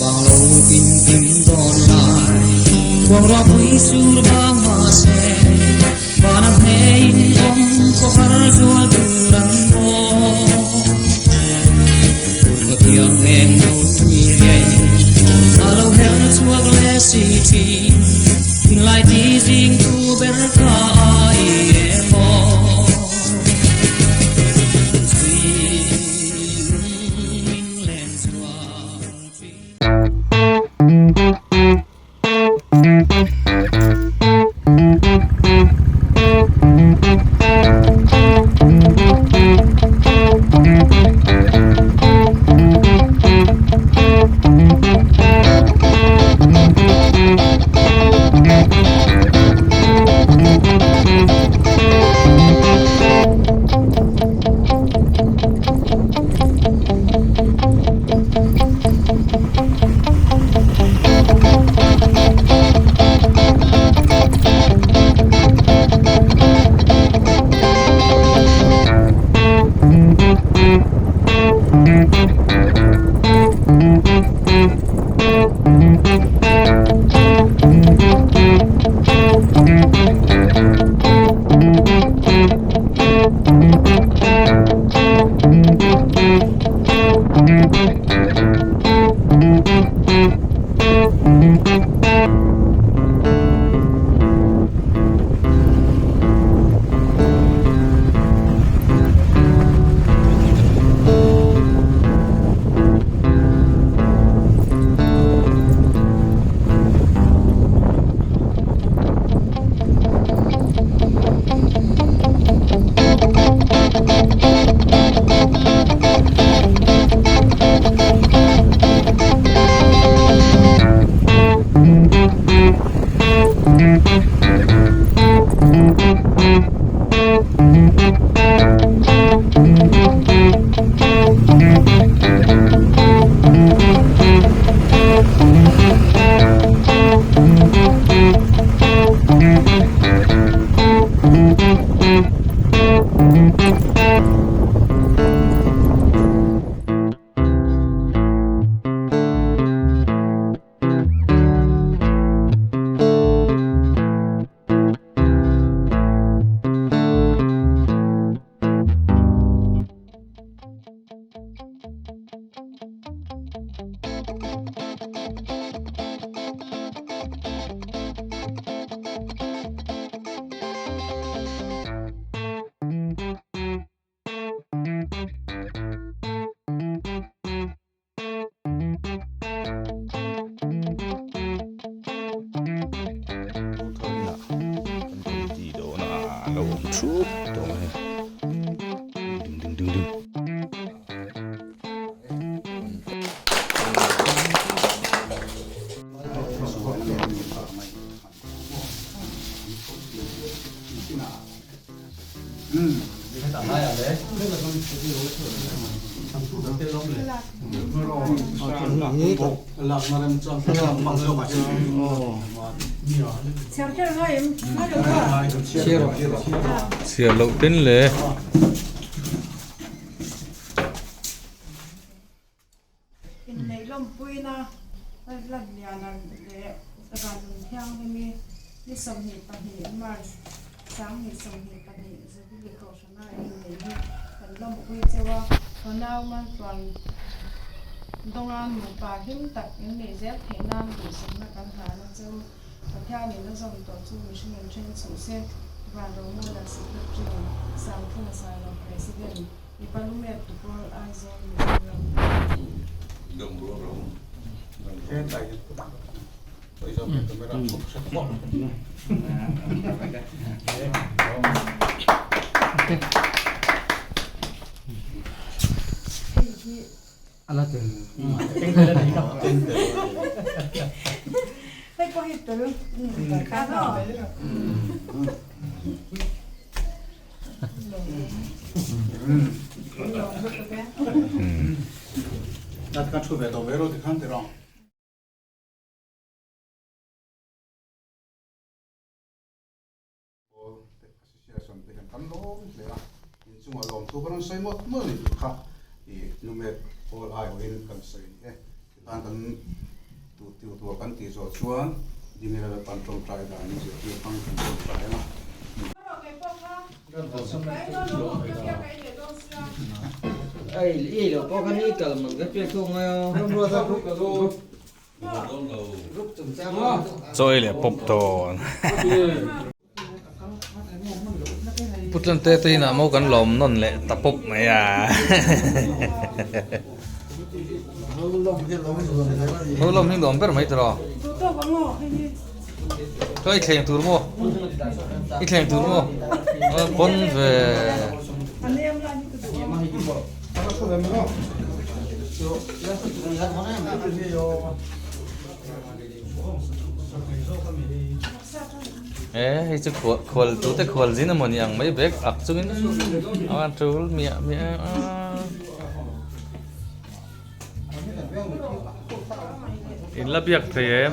Bang lo tin kim dawn lai Khuang ruah pui sur bang mahse Van a hne in awm khawhar zual tur an maw Fur thiang eng lo riai A lo her chhuak leh si thin Thinlai ti zing tu ber kha ai em aw Zing min len chuang thin. Thawmna kan committee dawn a a lo awm thup tawh mai ding ding ding ding. Chhiar loh ten le. Inneih lawmpuina Lalliana leh Ranun Thianghlimi ni 22 March 2022 Jubilee Kohhrana inneih hi kan lawmpui cheu a, Fanau Maltluan dawnga nupa hlim tak inneih zel theih nan duhsakna kan hlan a cheu. Pathianin a zawm tawh chu mihring in then chhuh se, Van Romawia Secretary, Sangthunga Sailo President, Ipalumet Tupawl Aizawl Mizoram. Hei hi. Hei pawh hi tel ka no. Pawl te association te hian kan lawm hle a, inchungah lawmthu kan rawn sawi mawlh mawlh a ni tih kha i numet pawl aiawhin kan sawi a ni e. Tikhan kan Chu tur kan tih zawh chuan Dinila Lalpan tawngtai danin zirtir hmang kan tawngtai ang a. Chaw ei leh pawp dawn. Putlan te te inah maw kan lawm nawn leh ta pawp mai a. Ho lawm hi nuam ber mai tiraw. Ka i thleng tur maw? I thleng tur maw? Pawn ve. E hei chu khual khual tute khual zin emaw ni ang mai bag ak chungin a van tul miah miah a. In la biak thei em?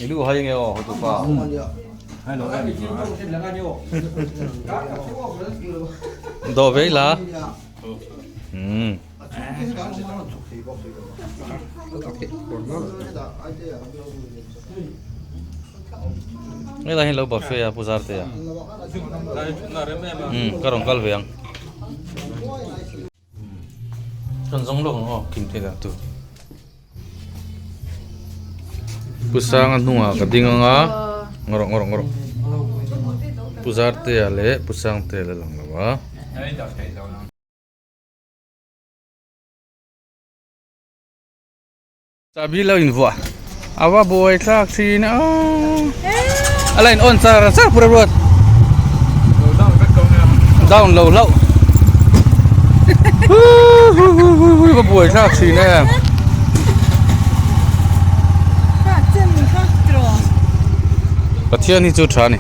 I lu hai nge aw hotupa. Dawh ve ila. Umm. Helai hi lo buffet a pu zarte a. Umm ka rawn kal ve ang. Kan zawng lawk ang aw kim thei dan tur. Pu Sanga hnungah ka ding ang a ngawrh ngawrh ngawrh. Pu Zartea leh Pu Sangtea la lang lo a. Chahbi lo invuah a va buai thlak thin a a la in on char char pura ruat down lo hlauh va buai thlak thin em. Pathian hi chu tha a ni.